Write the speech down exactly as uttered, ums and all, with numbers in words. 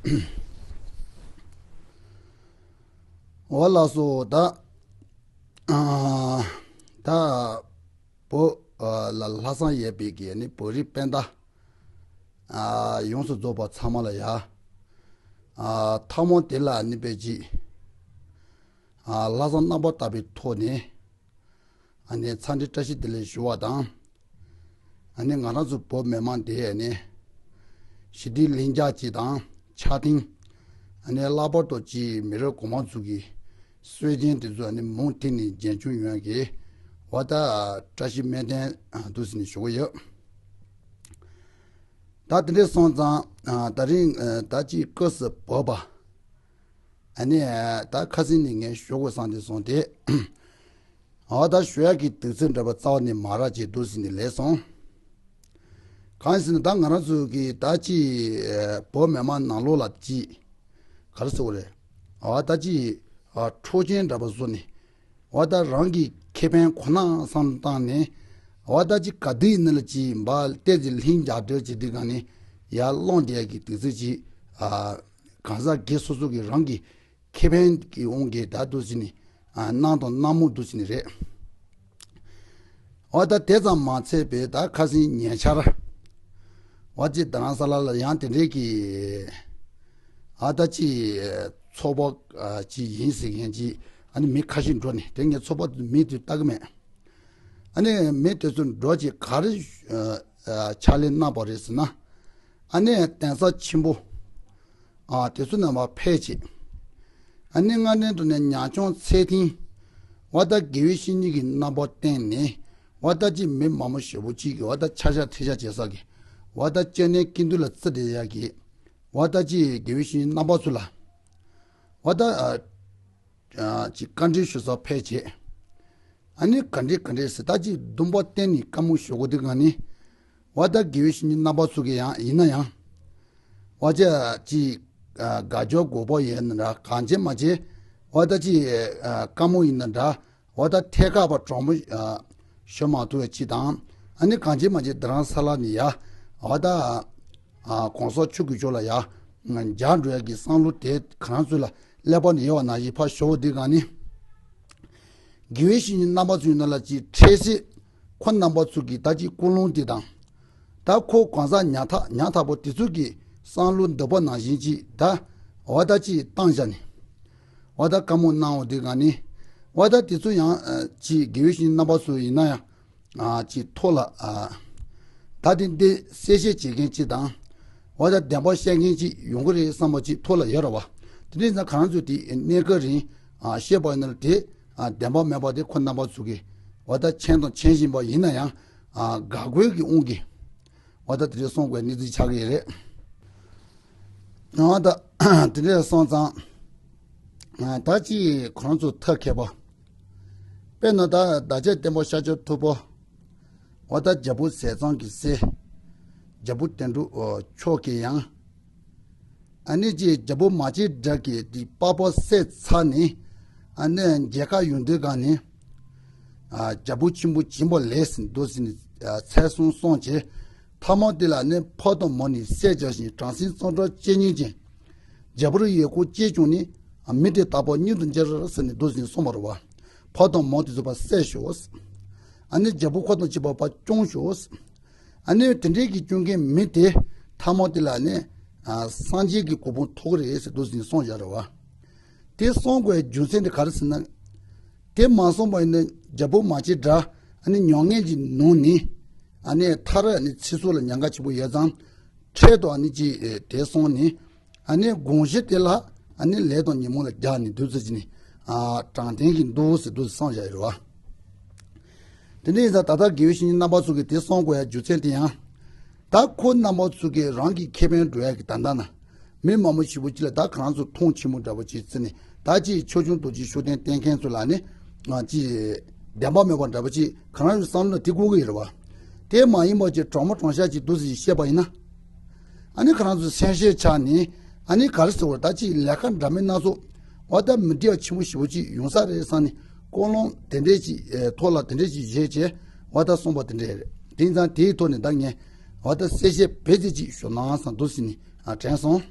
འོ་ལགས་སོ། ད་ཨ་ད་བོད་ཨ་ལ་ལྷག་བསམ་ཡོད་པའི་གི་ནི་བོད་རིགས་སྤུན་ཟླ་ཨ་ཡོངས་སུ་རྫོགས་པ་ཚང་མ་ལ་ཡ་ཨ་ཐ་མ་དེ་ལ་ནི་དཔེ་ཅིག་ཨ་ལྷག་བསམ་རྣམ་པར་དག་པའི་ཐོག་ནས་ཨ་ནི་འཚམས་འདྲི་བཀྲ་ཤིས་བདེ་ལེགས་ཞུ་བ་དང་། ཨ་ནི་ང་རང་ཚོ་བོད་མི་མང་དེ་ཨ་ནི་ཞི་བདེའི་ལྷིང་འཇགས་ཅིག་དང་འཆར་ཅིག་ཨ་ནི་ལྷག་པར་དུ་ཅིག་མི་རབས་གོང་མ་ཚོ་གི་སྲོལ་རྒྱུན་དེ་ཚོ་ཨ་ནི་མུ་མཐུད་ནས་རྒྱུན་འཁྱོངས་ཡོང་གི་བ་ད་བཀྲ་ཤིས་སྨོན་འདུན་འདུག་ཟེར་ནས་ཞུ་གི་ཡོད། ད་དེ་འདྲ་སོང་ཙང་ད་རིང་ད་ཅིག་སྐབས་སུ་བབས་པ་ཨ་ནི་ད་ཁ་སང་ནས་ངས་ཞུ་དགོས་བསམ་དེ་སོང་སྟེ། འོ་ད་ཞུ་ཡག་གི་དུས་ཚོད་འདྲ་པོ་རྩ་བ་ནས་མ་རག་ཅིག་འདུག་ཟེར་ནས་ལས་སོང་། གང་ཡིན་ཟེར་ན་ད་ང་རང་ཚོ་གི་ད་ཅི་བོད་མི་མང་ནང་ལོགས་ལ་ཅི་ག་རེ་ཟེར་བ་རེད། འོ་ད་ཅི་འཕྲོག་བཅོམ་འདྲ་པོ་བཟོ་ནས་འོ་ད་རང་གི་ཁེ་ཕན་ཁོ་ན་བསམ་བཏང་ནས་འོ་ད་ཅི་ག་དུས་ཡིན་ན་ལ་ཅི་འབའ་ལྟས་ཅི་ལྷིང་འཇགས་སྒྲོལ་ཅི་དུས་གང་ནས་ཡར་སློང་བསྡད་ཀྱི་དུས་ཚོད་ཅི་གང་ཟག་སྒེར་སོ་སོ་གི་རང་གི་ཁེ་ཕན་གྱི་དབང་གིས་ད་དུ་ཟིན་ནས་གནང་དང་གནང་མུས་འདུག་ཟིན་ནས་རེད། འོ་ད་དེ་ཙམ་མ་ཚད་པའི་ད་ཁ་སང་ཉེ་ཆར་འོ་ཅི་རྡ་རམ་ས་ལ་ལ་ཡང་དེ་འདྲའི་གི་ཨ་ད་ཅི་ཚོགས་པ་ཅི་ཡིན་ཟེར་མཁན་ཅི་ཨ་ནི་མི་ཁ་ཤས་འགྲོ་ནས་དེ་ངས་ཚོགས་པ་མི་དེ་ལྟ་གི་མེད། ཨ་ནི་མི་དེ་ཚོ་འགྲོ་ཅི་ག་རེ་ཕྱག་ལས་གནང་པ་རེད་ཟེར་ན། ཨ་ནི་གདན་ས་ཆེན་པོ་ཨ་དེ་ཚོ་ནང་མར་ཕེབས་བྱས། ཨ་ནི་སྔ་འདྲེན་དུ་ནས་ཉམ་ཆུང་ཚད་ལྡན་བ་ད་དགེ་བའི་བཤེས་གཉེན་གྱི་རྣམ་པ་བསྟན་ནས་བ་ད་ཅི་མི་མང་པོ་ཞེ་པོ་ཅིག་གིས་བ་ད་ཆ་ཤ་ཐེ་ཤ་བྱེད་ས་གི་བ་ད་སྤྱན་ནས་ཀུན་འདུས་ལ་བརྩི་བསྡད་ཡ་གི་བ་ད་ཅི་དགེ་བའི་བཤེས་གཉེན་རྣམ་པ་ཚོ་ལ་བ་ད་ཨ། ཅིག་བཀའ་འདྲི་ཞུ་སར་ཕེབས་བྱས། ཨ་ནི་ག་འདྲི་ག་འདྲི་ཟེར་ད་ཅིག་སྡོམ་པ་བསྟན་ནས་བཀའ་མོལ་ཞུ་དགོས་དུས་གང་ནི། བ་ད་དགེ་བའི་བཤེས་གཉེན་རྣམ་པ་ཚོ་གི་ཡང་ཡིན་ན་ཡང་། བ་ཅ་ཅིག་དགའ་སྐྱོ་དགོས་པ་ཡིན་ན་འདྲ་གང་བྱེད་མ་བྱེད་བ་ད་ཅིག་བཀའ་མོལ་ཡིན་ན་འདྲ། འོ་ད་ཐད་ཀར་བ་གྲོགས་མོ་ཞུ་མ་ཐུབ་པའི་ཅི་དང་། ཨ་ནི་གང་བྱེད་མ་བྱེད་རྡ་རམ་ས་ལ་ནི་ཡ། འོ་ད་གོང་ས་མཆོག་གི་ཕྱོགས་ལ་ཡ། འཇགས་འགྲོ་ཡ་གི་བསམ་བློ་དེ་གང་ཚོད་ལ་ཀླད་པ་ནས་ཡོད་པ་ནང་བཞིན་ཕར་ཞོག་དེ་གང་ནི། དགེ་བའི་བཤེས་གཉེན་རྣམ་པ་ཚོའི་ནང་ལ་ཅིག་འཕྲལ་སེལ་ཁོ་རྣམ་པ་ཚོ་གི་ད་ཅིག་ཀུན་སློང་དེ་དང་། ད་ཁོ་གང་ཟག་ཉག་ཐག་ཉག་ཐག་པོ་དེ་ཚོ་གི་བསམ་བློ་འདོད་པ་ནང་བཞིན་ཅིག་ད་འོ་ད་ཅིག་བཏང་བཞག་ནི། འོ་ད་བཀའ་མོལ་གནང་འོ་དེ་གང་ནི། འོ་ད་དེ་ཚོ་ཡང་ཅིག་དགེ་བའི་བཤེས་གཉེན་རྣམ་པ་ཚོ་ཡིན་ན་ཡང་། ཅིག་ཐོག་ལ་ད་དེ་འདི་གསལ་བཤད་བྱེད་མཁན་ཅིག་དང་། འོ་ད་བདེན་པ་བཤད་མཁན་ཅིག་ཡོང་གི་རེད་བསམ་པ་ཅིག་ཐོག་ལ་ཡོད་ར་བ། དེ་འདྲ་ཡིན་ཙང་ཁོ་རང་ཚོས་དེ་གནས་སྐབས་རིང་བཤད་པ་ཡིན་ན་དེ་བདེན་པ་མེད་པ་དེ་ཁོ་རྣམ་པ་ཚོ་གིས་འོ་ད་མཁྱེན་དང་མཁྱེན་བཞིན་པ་ཡིན་ན་ཡང་དགག་དགོས་ཀྱི་དབང་གིས་འོ་ད་དེ་འདྲ་གསུང་དགོས་གནས་ཚུལ་ཆགས་ཀྱི་ཡོད་རེད། འོ་ད་དེ་འདྲ་སོང་ཙང་ད་ཅིག་ཁོ་རང་ཚོ་ཐབས་མཁས་པ། དཔེར་ན་ད་བདག་ཅག་བསྟན་པ་ཤཱཀྱ་ཐུབ་པ། འོ་ད་རྒྱལ་པོ་ཟས་གཙང་གི་སྲས། རྒྱལ་པོ་དོན་གྲུབ་མཆོག་གི་ཡང་། ཨ་ནི་ཅིག་རྒྱལ་པོ་མ་སྐྱེས་དགྲ་གི་དེ་པགས་པ་བསད་ཚར་ནས། ཨ་ནི་མཇལ་ཁ་ཡོང་དུས་གང་ནས། རྒྱལ་པོ་ཆེན་པོ་སྦྱིན་པ་ལས་ཟིན་འདུག་ཟིན་ནས་ཚར་སོང་སོང་བྱས། ཐ་མ་དེ་ལ་ནི་ཕོ་དང་མོ་ནི་བསད་བྱ་ཞིང་བྲམ་ཟེ་གཙང་སྦྲ་བཅས་ཉིད་ཅན། རྒྱལ་པོར་ཡི་གུ་སྐྱེས་བྱུང་ནས། མི་དེ་དག་པ་མྱུར་དུ་མཇལ་ཟེར་ནས་འདུག་ཟིན་གསུངས་པ་རེད་བ། ཕོ་དང་མོ་དེ་ཚོ་ཕར་བསད་ཤོག་ཨ་ནི་རྒྱལ་པོ་ཁོ་དང་གཅིག་པ་ཕར་བསྐྱོང་ཤོག་ཨ་ནི་དེ་འདྲའི་གི་སྐྱོང་མཁན་མི་དེ་ཐ་མ་དེ་ལ་ནི་སངས་རྒྱས་ཀྱི་གོ་འཕང་ཐོབ་ཀྱི་རེད་ཟེར་འདུག་ཟིན་གསུངས་བཞག་རེད་བ། དེ་གསུང་དགོས་རྒྱུ་མཚན་དེ་ག་རེ་ཟེར་ན། དེ་མ་གསུངས་པ་ཡིན་ན་རྒྱལ་པོ་མ་སྐྱེས་དགྲ་ཨ་ནི་མྱ་ངན་གྱིས་ནོངས་ནས་ཨ་ནི་མཐར་ཨ་ནི་ཚེ་སྲོག་ལ་ཉེན་ཁ་ཆེན་པོ་ཡོད་ཙང་འཕྲལ་དུ་ཨ་ནི་ཅིག་དེ་སོང་ནས་ཨ་ནི་དགོངས་གཞི་དེ་ལ་ཨ་ནི་ལས་དང་ཉོན་མོངས་ལ་རྒྱག་ནས་འདུག་ཟེར་གྱི་ནི་དྲང་བདེན་གྱི་འདུག་ཟེར་འདུག་བསམ་བཞག་ཡོད་རེད་བ། དེ་འདྲ་ཡིན་ཙང་ད་ལྟ་དགེ་བའི་བཤེས་གཉེན་རྣམ་པ་ཚོ་གིས་དེ་གསུང་དགོས་ཡ་རྒྱུ་མཚན་དེ་ཡང་། ད་ཁོ་རྣམ་པ་ཚོ་གིས་རང་གི་ཁེ་ཕན་སྒྲུབ་ཡ་གི་ད་ལྟ་ན། མི་མང་པོ་ཞེ་པོ་ཅིག་ལ་ད་ཁོ་རང་ཚོ་མཐོང་ཆེན་པོ་འདྲ་པོ་ཅིག་བརྩིས་ནས་ད་ཅིག་ཆོས་སྐྱོང་རྡོ་རྗེ་ཤུགས་ལྡན་བསྟེན་མཁན་ཚོ་ལ་ནི་ང་ཅིག་བདེན་པ་མེད་པ་འདྲ་པོ་ཅིག་ཁོ་རང་ཚོའི་བསམ་བློ་ལ་དེ་དགོས་ཀྱི་ཡོད་རེད་བ། དེ་མ་ཡིན་པ་ཅིག་གྲོགས་མོ་གྲོང་ཤག་ཅིག་འདུག་ཟེར་བཤད་པ་ཡིན་ན། ཨ་ནི་ཁོ་རང་ཚོ་སེམས་ཤེས་ཆགས་ནས་ཨ་ནི་ག་རེ་ཟེར་བ་ད་ཅིག་ལས་ཀ་འདྲ་མིན་སྣ་ཚོགས་འོ་ད་མི་འདྲ་བ་ཆེན་པོ་ཞེ་པོ་ཅིག་ཡོང་ས་རེད་བསམ་ནས་ཀུན་སློང་དེ་འདྲས་ཅིག་ཐོག་ལ་དེ་འདྲས་ཅིག་བཞེས་བྱས་འོ་ད་གསུངས་པ་དེ་འདྲས་རེད། དེ་ཡིན་ཙང་དེའི་ཐོག་ནས་ད་ངས་འོ་ད་གསལ་བཤད་བེད་ཙམ་ཅིག་ཞུ་ན་བསམ་འདུག་ཟེར་ནས་དྲན་སོང་།